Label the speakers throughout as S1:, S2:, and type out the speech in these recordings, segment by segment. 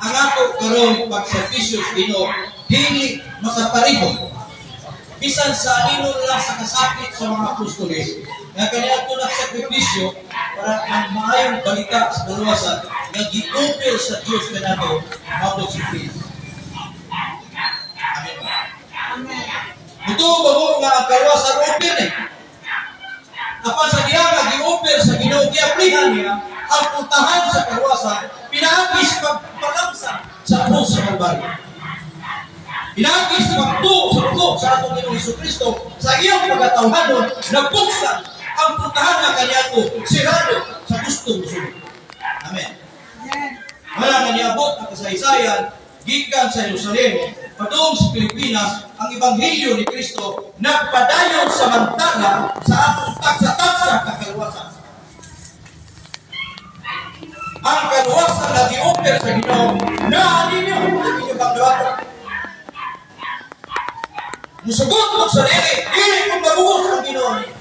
S1: Ang ato karon pagserbisyo sa Ginoo dili makapareho bisan sa anino lang sa kasakit sa mga apostoles nga kaniadto na sakripisyo para ang maayong balita sa kaluwasan nga gi-offer sa Dios kanato maabot si Kristo. Amen ba?
S2: Amen.
S1: Mutuo ba mo nga ang kaluwasan offer ni? Apan sa diha nga gi-offer sa Ginoo, giaplihan niya ang pultahan sa kaluwasan pinaagi sa pagpalamsa sa krus sa Kalbaryo. Pinaagi sa pagtuo sa dugo sa atong Ginoong Hesus Kristo sa iyang pagkatawhanon, nabuksan ang pultahan nga kaniadto sirado sa gustong musunod. Amen.
S2: Amen.
S1: Wala nga niabot ang kasaysayan gikan sa Jerusalem padung sa Pilipinas, ang ebanghelyo ni Kristo nagpadayon samantala sa atong tagsa-tagsa kakaluwasan. Ang kaluwasan na gi-offer sa Ginoo naa ninyo ug inyo bang dawaton? Musugot mo sa dili, dili kung mabugot ang Ginoo ninyo.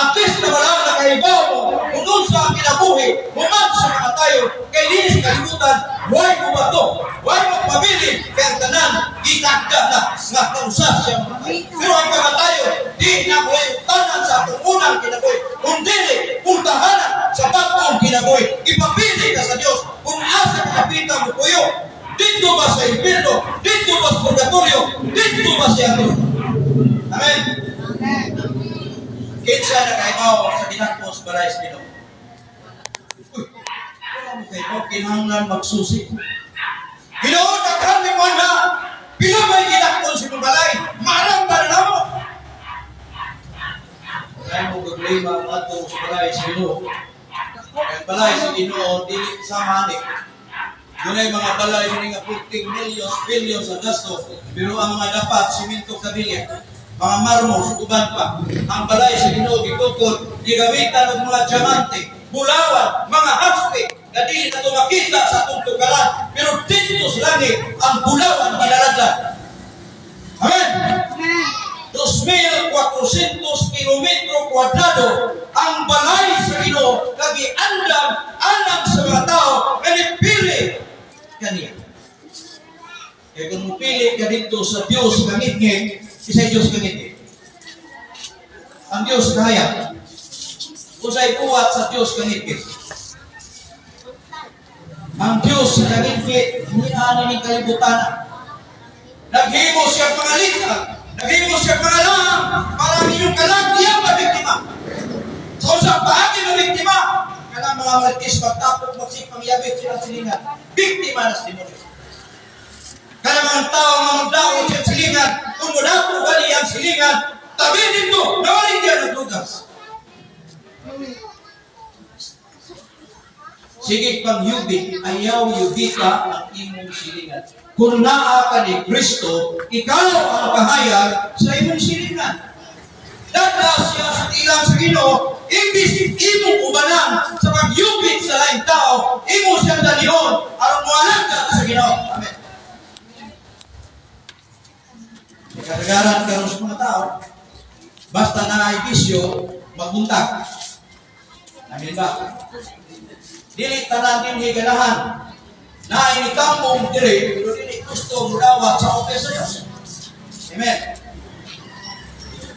S1: At least na wala na kahibaw mo kung unsa ang kinabuhi human sa kamatayon, kay dinhi sa kalibutan way mo bato, way mo pabili, kay ang tanan gitagda na nga kausa siya mamatay. Pero ang kamatayon di na way tanan sa atong unang kinabuhi, kung dili pultahanan sa bag-ong kinabuhi. Ipapili ka sa Dios kung asa ka kapita mo puyo, dito ba sa impierno, dito ba sa purgatorio, dito ba sa Ginoo? Amen.
S2: Amen.
S1: Kinsa na kahibaw sa ginakos balay sa Ginoo? Uy, wala mo kahibaw, kinahanglan magsusi. Ginoo, daghan mi mo na. Pila may ginakon sa imong balay? Maaram ba na namo? Kaya mo problema ato sa balay sa Ginoo. Ang balay sa Ginoo dili sama ani. Dunay mga balay ni nga 14 millions, billions ang gasto, pero ang mga dapat simento kabilya, mga marmos uban pa. Ang balay sa Ginoo gitukod, gigamitan og mga diamante, bulawan, mga haspe, nga dili na to makita sa atong tukaran, pero dito sa langit ang bulawan madalaglan. Amen.
S2: Amen.
S1: 2,400 kilometro kwadrado ang balay sa Ginoo nga giandam alang sa mga tao nga nipili kaniya. Kaya kung mupili ka dito sa Diyos kangitngit, isa'y Diyos kangitngit. Ang Diyos kaya. Usay kuwat sa Diyos kangitngit. Ang Diyos sa kangitngit, niani ni kalibutan. Naghimo siya mga litag, naghimo siya mga laang, para ang inyong kalag iyang mabiktima. Sa usang paagi mabiktima, kanang mga marites magtapok, magsipang yabit silang silingan, biktima na sa demonyo. Kanang mga tao nga magdaot siyang silingan, kung mudato gali ang silingan, tabi dito, nawaligyan ng dugas. Sige pang yubit, ayaw yubita ang imong silingan. Kung naa ka ni Kristo, ikaw ang kahayag sa imong silingan. Dada siya sa tilang sa Ginoo, imbis imong ubanan sa pagyubit sa laing tao, imo siyang dalihon aron moalagad sa Ginoo. Amen. Kasagaran karon sa mga tao, basta na ay bisyo, magbuntag. Amen ba? Dili tanan dinhi ganahan. Naay ni tambong diri, pero dili gusto mudawat sa office sa Diyos. Amen.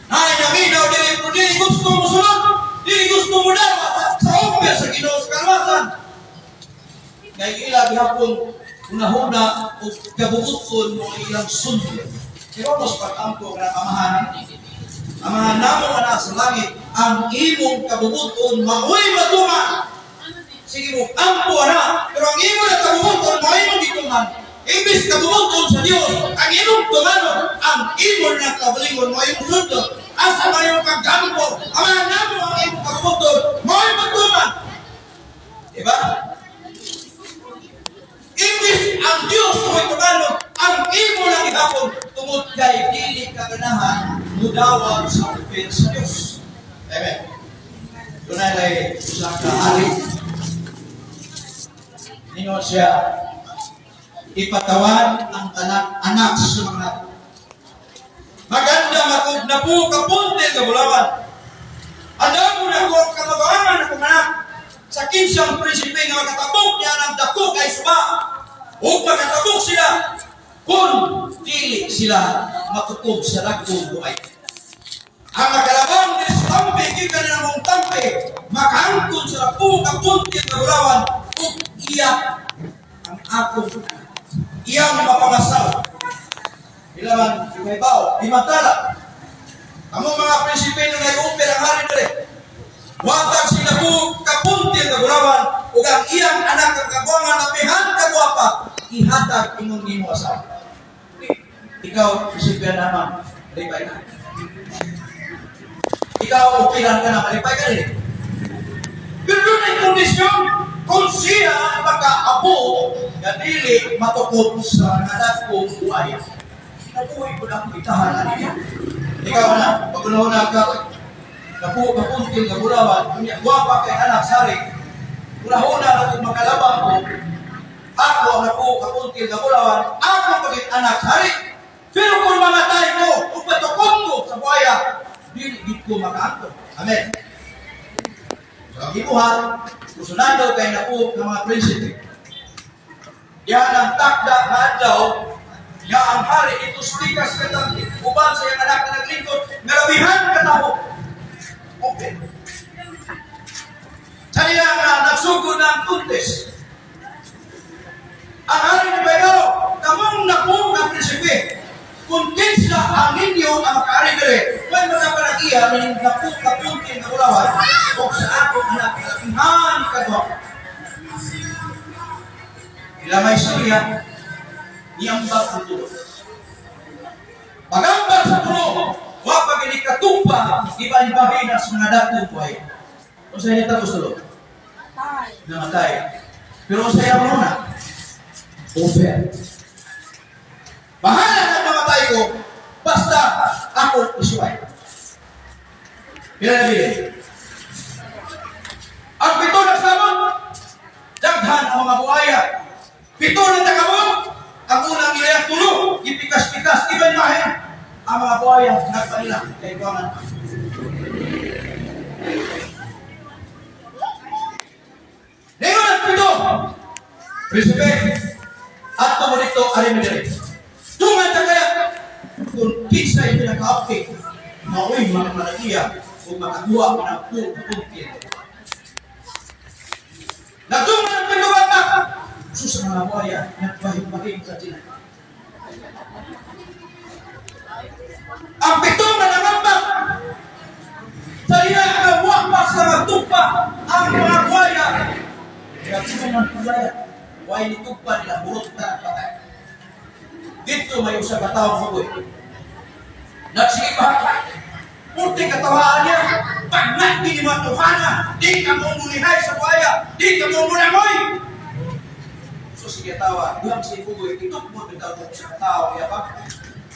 S1: Naay naminaw diri, pero dili gusto musunod, dili gusto mudawat sa office sa Ginoo sa kaluwasan. Kay ila gihapon hunahuna o kabubuton mo ilang sundon. Pero mas pag-ampo nga Amahan, Amahan namo nga nasa langit, ang imong kabubuton mao'y matuman. Sige mo, ampo na, pero ang imong na kabubuton mao'y imong gituman. Imbis kabubuton sa Dios, ang imong tumanon, ang imong na kaugalingon mao'y imong sundon. Asa man imong pagkampo, Amahan namo ang imong kabubuton mao'y matuman. Diba? Imbis ang Diyos mo'y tumanon, ang imo lang ihapon, tungod kay dili ka ganahan, mudawat sa upin sa Diyos. Amen. Dunay lay usa ka hari. Ningon siya, ipatawan ang tanan anak sa mga maganda makog na po kapuntil ka bulawan. Andam mo na ko ang kamabangan akong anak sa kinsang prinsipe nga makatabok niya ng dako. ay suba. Ug makatabok sila kung dili sila matukob sa dagkong buhay. Ang makalabang diri sa tampe, gikan na mong tampe, makaangkon sa napo ka puntil nga bulawan, ug iya ang akong iyang mapangasawa. Ilaman, ibaw, limantala. Amo mga prinsipe na nag-upir ang hari diri. Watag sila po kapuntil nga bulawan, ug ang iyang anak ang kagwangan na pihan kagwapa, ihatag ingon nimo asawa. Ikaw, prinsipe naman, malipay ka. Ikaw, upilan ka na, malipay ka rin. Pero doon ay kondisyon, kung siya makaabo, nga dili matukod sa anak kong buhay. Nabuhay ko na akong itahanan niya. Ikaw na, pag na ka, napo kapuntil nga bulawan, unya gwapa kay anak sari. Unahuna na kung makalabang ko, ako ang napo kapuntil nga bulawan, ako pagit anak sari. Pero kung mamatay ko, kung patukod ko sa buhaya, dili gid ko makaangkon. Amen. So, ang gibuhat, usunan daw kay napo ng mga prinsipe. Yan ang takda nga adlaw, nga ang hari itustikas katang uban sa iyang anak na naglingkod, nga labihan katao. Okay. Sa niya nga nagsugod na ang contest. Ang hari ni Baygaro, kamong napo nga prinsipe, kung kinsa ang ninyo ang makaari diri, may mga panagiya ning napo ka punti nga ulawan, o sa akong anak labihan kadwa. Ila may istorya, niambag ang tulo. Pagambag sa tulo, wa pa gini katumpa, iba-ibahin sa mga datong buhay. Kung sa inyo tapos tulo,
S2: Patay.
S1: namatay. Pero sa iyo muna, over. Bahala na mamatay ko, basta ako isuway. Pila na bili? Ang pito na samot, daghan ang mga buhaya. Pito na takamot, ang unang ilayang tulo, ipikas-pikas, iban-bahin. Ang mga buhaya, nagpanila, kay Buwangan. Ningon ang pito, Prinsipe, at mo dito, ari mo diri. Tungan ta kaya, kung kinsay pinaka-optic, mao'y mga malakiya o makakuha ka ng punti. Nagtungan ang pito bata, sus ang mga buhaya, nagpahimbahin sa sila. Ang pito na nangambak, sa iya ang wakpas sa magtugpa ang mga buhaya. Kaya sino man buhaya, why nitugpa nila burot na patay. Dito may usa ka tawo mabuhi. Nagsige pa. Purti katawaan niya. Pag di ni matuhana, di ka mo mulihay sa buhaya, di ka mo mulangoy. So sige tawa, duhang si Pugoy, itukmod bitaw ko sa tao, iya pa.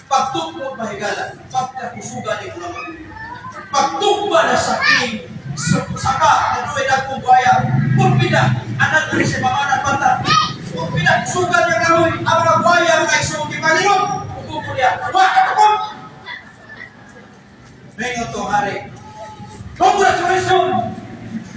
S1: Pagtukmod mahigala, pagkakusugan ni mulangoy. Pagtukma na sa king, saka, na duwe dagkong buhaya, purpida, anak na si Mamana Bata. Purpida, sugan niya kahoy, ang mga buhaya, mga isugi Panginoon, ugupo niya, wa katukom! Mengo to hari. Congratulations!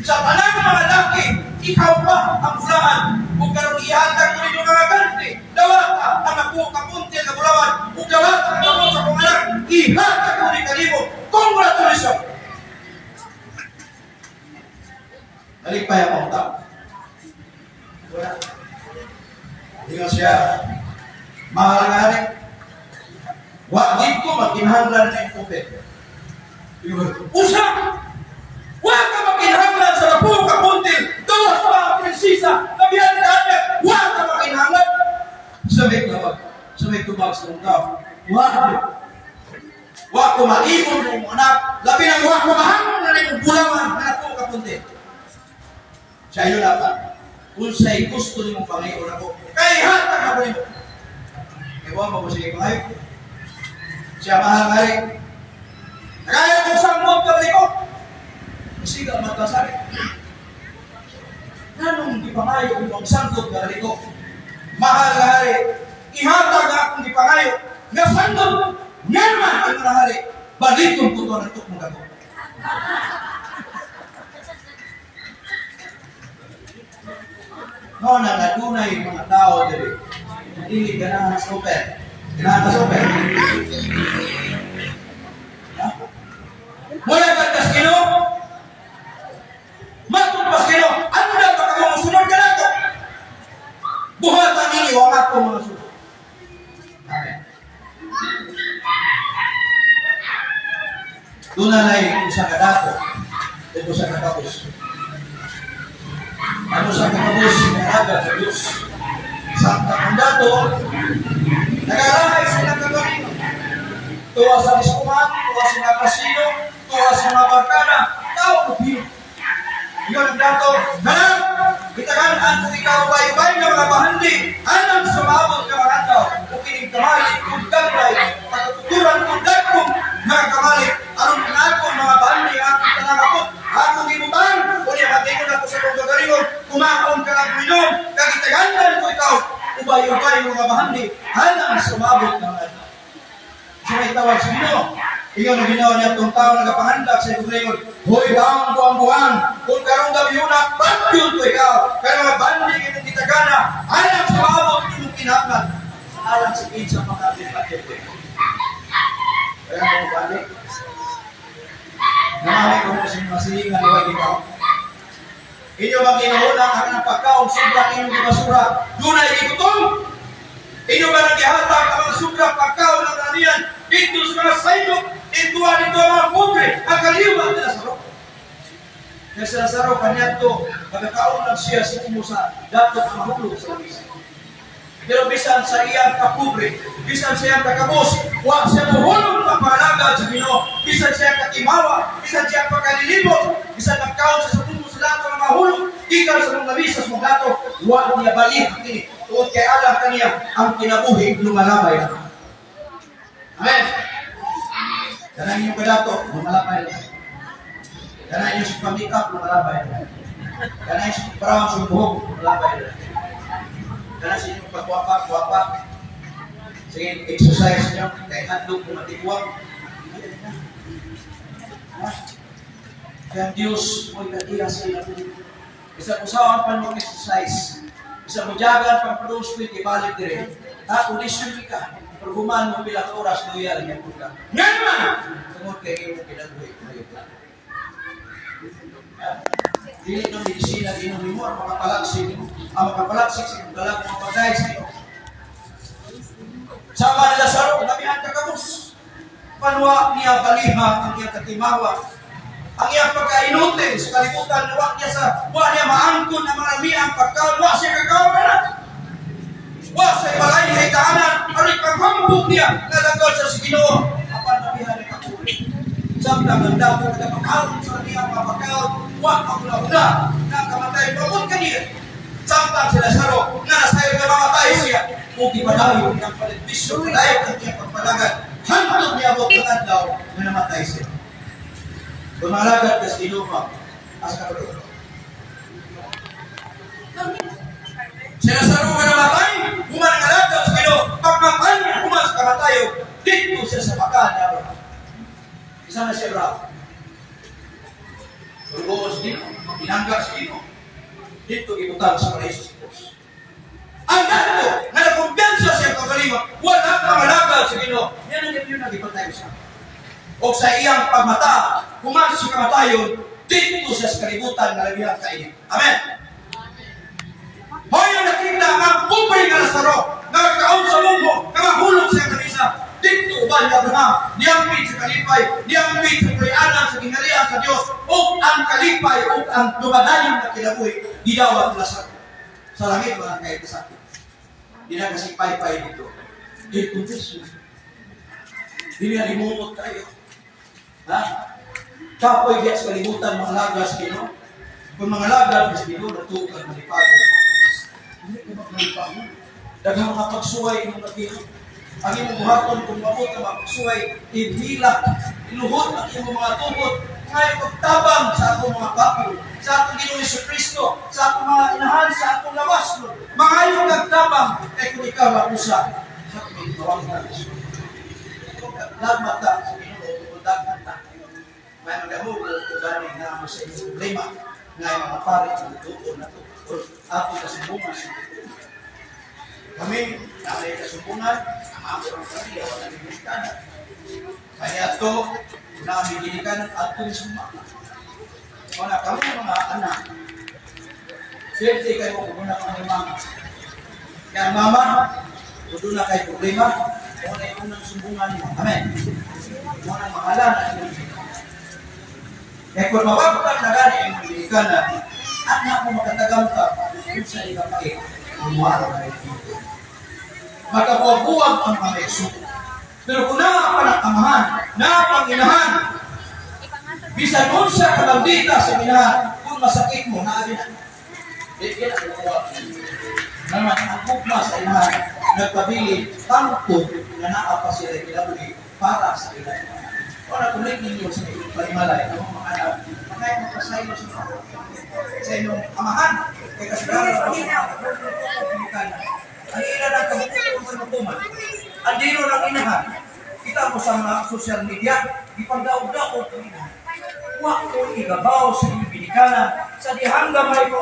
S1: Sa tanang mga laki, ikaw pa ang bulahan. Kung karon ihatag mo ninyo mga ganti, dawata ang ako kapuntil na bulawan, kung dawata ang ako sa kong anak, ihatag mo ni kanimo. Congratulations! Naligpay ang tao. Wala. Ingon siya, mahal nga hari, wa gid ko makinahanglan ng kupit. Usa! Wa ka makinahanglan sa napo ka puntil, gawas pa ang prinsesa, labihan ka anak, wa ka makinahanglan. Sa may tubag, sa may tubag sa mong tao, wa ka. Wa ko maibon na imong anak, labi nang wa ko mahangon na imong bulawan na napo ka puntil. Siya yun pa. Unsay gusto nimong pangayon ako, kay hatag ako nimo. Kay wa mo sige pangayo. Siya mahal nga rin. Nagaya kong sangmot ka ko. Siga magkasari. Nanong gipangayo mo ang sangkot nga ko? Mahal nga hari, ihatag akong gipangayo nga sangkot nga naman ang mga hari. Balikon ko to ng tukmong gago. No, na adunay mga tao diri. Dili ganahan sa super. Ganahan ka super. Ha? Mulagad kas Ginoo. Matod pas Ginoo. Andam ba kamo mosunod kanato? Buhatan ninyo ang akong mga sugo. Amen. Doon na usa ka dato ug usa ka kabus. Ang usa ka kabus nangagad sa Diyos. Sa ang dato, nagarahay sila kagalingon. Tuwa sa diskuman, tuwa sa mga kasino, tuwa sa mga barkada, tao ko pino. Yun ang dato, ganang, gitagan kung ikaw bay-bay nga mga bahandi, anang sumabot nga mga adlaw, ug kining kamali, ug gamay, pagkatuturan kung dagkong mga kamali, aron ang akong mga bahandi, akong tanangapot, akong gibutang, unya matingon ako sa kong kagalingon, kumaon ka lang minom, kagitagandan ko ikaw, ubay-ubay mga bahandi, anang sumabot nga mga adlaw. Siya may tawag sa Ginoo. Ingon ang Ginoo niya itong tao nagapangandak sa iyong leon. Hoy, bang buang buang, kung karong gabi una, patyon ko ikaw. Kaya mga banding imong kitagana, alang sa maabot imong kinahanglan. Alang sa kinsa makapit-patyon ko ikaw. Kaya mo balik. Namahal ko mo sa mga silingan, iwag ikaw. Inyo bang inuuna ang kanang pagkaon, sobrang inyong gibasura, dunay gigutom? Inyo ba naghihatag ang mga sobrang pagkaon ng ranian dito sa mga saydok, dito dito ang mga pobre, ang kaliwa ni Lazaro? Kaya sa Lazaro, kaniadto, magkakaon lang siya sa umusa, dapat ang mahulog sa lamisa. Pero bisan sa iyang kapobre, bisan sa iyang kakabos, wa siya muhulog pagpalagad sa Ginoo, bisan sa iyang katimawa, bisan sa iyang pagkalilibot, bisan nagkaon sa sumumo sa dato nga mahulog, gikan sa mga lamisa sa mga dato, wa niya balik kini. Tungod kay alam kaniya ang kinabuhi lumalabay na. Amen. Kanang inyong kadato, lumalabay na. Kanang inyong sa pamikap, lumalabay na. Kanang inyong sa brown sa buhok, lumalabay na. Kanang sa inyong pagwapa, gwapa. Sige, exercise niyo, kay handog kung matiguang. Ha? Kaya ang Diyos mo'y katiya sa iyo. Isa usawan pa mo exercise. Isa mo jagan pang produce with ibalik dire. Ha, kondisyon ka. Pero human mo pila ka oras luya lang yan ka. Nga naman! Tungod kay imong kinabuhi. Ayun ka. Ha? Dili no medisina ginom nimo ang makapalagsik nimo. Ang makapalagsik sa imong dalag mga pagay sa imo. Sama ni Lazaro, namihan ka kabus. Panwa niya baliha ang iyang katimawa. Ang iyang pagkainutil sa kalibutan, wa niya sa wa niya maangkon ang mga miyang pagkaon, wa siya kakaon na. Wa sa balay niya itaanan, aron paghambog niya nalagaw sa Ginoo. Apan namihan ni kapuri. Samtang ang dako nagapakaon sa niyang mga pagkaon, wa ang una na kamatay pamot kaniya. Samtang si Lazaro, nga nasayo nga mamatay siya, ug gipadayon ang paligbisyo, padayon ang iyang pagpalagad, hantod niya abot ang adlaw nga namatay siya. Kung malagad ka sa Ginoo, asa ka ba? Si Lazaro nga namatay, human ang alagad sa Ginoo, pagmatay niya, human sa kamatayo, dito siya sa baka ni Abraham. Isa na si Abraham. Rugoon sa Ginoo, pinangga sa Ginoo. Dito ibutang sa paraiso sa Diyos. Ang dato nga nakumpiyansa siya kagalingon, wala pangalagad sa Ginoo. Yan ang yun nagipatay siya. O sa iyang pagmata, human sa kamatayon, dito siya sa kalibutan na labihan kainit. Amen. Hoy ang nakita nga pobre nga Lazaro, nga nagkaon sa mungko, nga mahulog sa kanisa, dito uban ni Abraham, niyampit sa kalipay, niyampit sa kalianan sa gingharian sa Dios, ug ang kalipay ug ang dumadayon na kinabuhi, gidawat ni Lazaro. Sa langit wala kay kasakit. Di na kasi paypay dito. Dito mismo. Di na limumot tayo. Ha? Kapoy diya sa kalibutan mga lagas Ginoo. Kung mga lagas sa Ginoo, natukan malipagod. Hindi ka makalipagod. Daghang mga pagsuway imong nagihan. Ang imong buhaton kung maabot ang mga pagsuway, ihilak, iluhod ang imong mga tuhod, ngayon pagtabang sa akong mga kapil, sa akong Ginoong Hesus Kristo, sa akong mga inahan, sa akong lawas, Lord. Mangayo kag tabang, kay kung ikaw ang usa, sa akong gawang na Lagmat ta sa Ginoo, kung daghan ta. May magdamo ko kung gani na mo sa inyong problema, nga mga pare ang tuon na to. Or ato kasumbungan sa kami, na may kasumbungan, ang amo ang pamilya, wala may ginikanan. Kaya ito, na may ginikanan, ato mismo mama. Wala kami mga anak, swerte kayo kung una kang mama. Kaya ang mama, kung doon na kay problema, kung na yung unang sumbungan mo. Amen. Kung ang mahalan na inyong sumbungan. Kaya kung mawagtang na gani ang ginikanan, at na mo makatagam ka, kung sa ikapait, umuwaro na ito. Makabuwag-buwag ang mga igsoon. Pero kung naa pa ng amahan, naa pang inahan, bisan unsa ka maldita sa inahan, kung masakit mo, naa na. Di na kukuha. Naman, ang gugma sa inahan, nagpabili, tangkod na naa pa sila kinabuhi para sa ilahan. Wala tuloy ninyo sa inyong panimalay, ang mga anak, makaya magpasaylo sa inyong amahan, kay kasagaran sa mga. Ang ila ng kabukuan sa matuman, ang dino ng inahan, kita mo sa mga social media, ipagdaog-daog ang inahan. Wa ko igabaw sa inyong ginikanan, sa dihang gamay ko,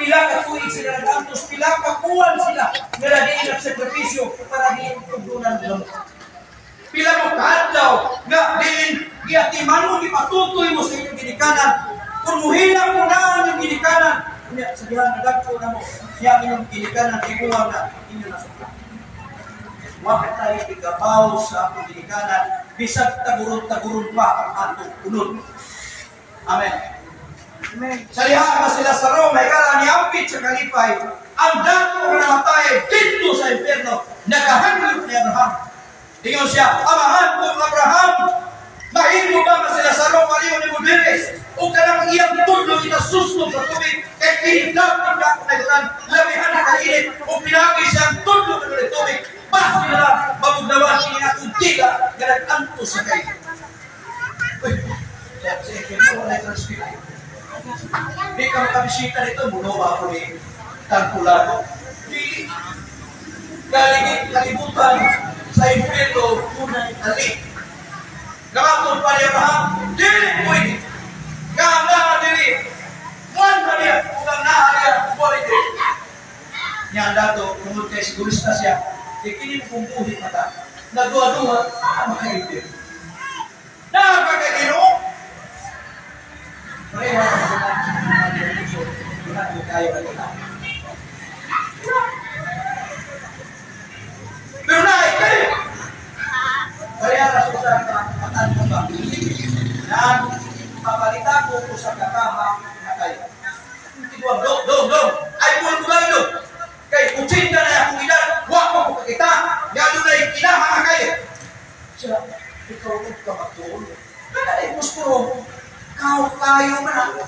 S1: pila ka tuig sila nag-antos, pila ka buwan sila nga nadiin ang sakripisyo para diin tugdunan gamot. Pila mo kaadlaw nga diin giatiman mo, gipatutoy mo sa inyong ginikanan, kung muhilak mo na ang inyong ginikanan, unya sa dihang nadagko na mo, niya ang inyong ginikanan, iguwang na inyo nasukla. Wa tayo igabaw sa atong ginikanan, bisag taguron-taguron pa ang atong unod. Amen.
S2: Amen.
S1: Sa diha nga sila sa Rome, higala niampit sa kalipay, ang dato nga namatay didto sa impyerno, nakahanglok ni Abraham. Ingon siya, "Amahan kong Abraham, mahimo ba nga sila sa Rome aliw ni diri? O kanang iyang tudlo itasusnog sa tubig, kay kinidlap ni ako nagutan, lamihan na kainit, o pinagi siyang tudlo ng tubig, basta na lang mabugnawan kini akong tiga nga nag-antos sa kayo." Uy, sa impyerno, wala transcript. Di ka makabisita dito, muno ako ni Tangkulado. Dili. Kaligit, kalibutan sa impyerno, unang ali. Nakatod pa ni Abraham, dili pwede. Nga ang naa dili. Muan ba niya, kung ang naa niya, buwari dili. Niya ang dato, tungod kay sigurista siya, kay kini mo kung buhi mata, nagduha-duha, makaipir. Nakakagino! Pareha ang mga puso, wala mo kayo na kita. Pero na, kayo! Pareha na sa matan mo ba? Na papalita ko ko sa kakaha na kayo. Tiguang, dong, dong, dong! Ay, buwan ko lang do! Kay 80 na akong edad, wa ko ko kakita, nga doon ay kinaha nga kayo. Siya, ikaw ang kamatuon. Kaya na muskuro, kaw tayo man ako.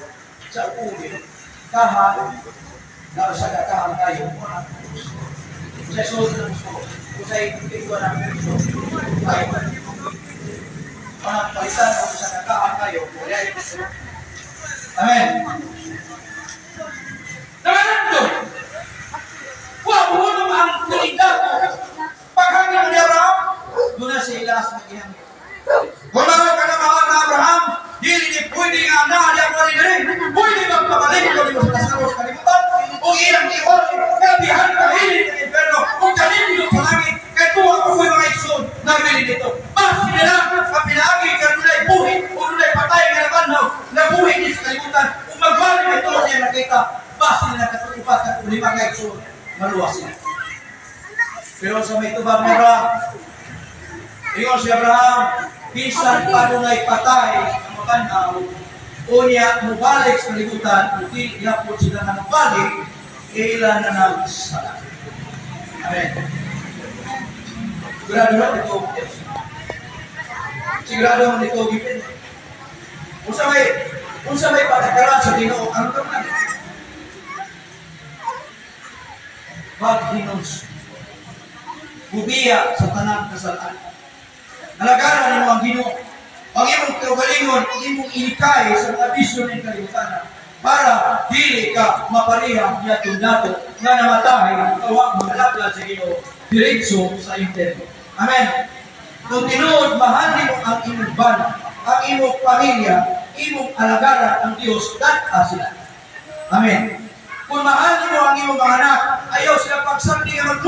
S1: Sa uli, kaha, na sa kakahan tayo, sa sulod ng muskuro, kung sa ikaw na muskuro, tayo. Mga palitan ako sa kakahan tayo, wala ay muskuro. Amen. Nanganando! Wa mo ang tuligad. Paghangin ni Abraham, doon na sa ilas na ginamit. Kung mga ka na mga na Abraham, dili ni pwede nga na niya mo rin rin, pwede magpabalik ko ni sa Lazaro sa kalibutan, o ilang iwan, kabihan ka hilit ng impyerno, o kanino sa langit, kay tuwa ko ko'y mga igsoon, nagbili dito. Basta nila, ang pinaagi ka dunay buhi, o dunay patay nga nabanhaw, na buhi ni sa kalibutan, o magbalik ito siya nakita, basta nila katupat at ulima ka igsoon, maluwas sila. Pero sa may tubag ni Abraham, ingon si Abraham, bisan pa dunay patay ang mabanhaw, unya mubalik sa kalibutan, ug dili gyapon sila nga mubalik, ila na nang sala. Amen. Sigurado na ito. Sigurado mo nito gipin. Unsa may patakaran sa Ginoo ang tanan. Maghinulsol. Gubiya sa tanang kasalaan. Alagaran nimo ang Ginoo. Ang imong kaugalingon, ang imong inikay sa mga bisyo ng kalibutan para dili ka mapareha niya dato nga namatay wa makalapla sa Ginoo diretso sa impyerno. Amen. Kung tinuod mahal nimo ang imong bana, ang imong pamilya, imong alagaran ang Dios, dad sila. Amen. Kung mahal mo ang imong mga anak, ayaw sila pagsabdi nga.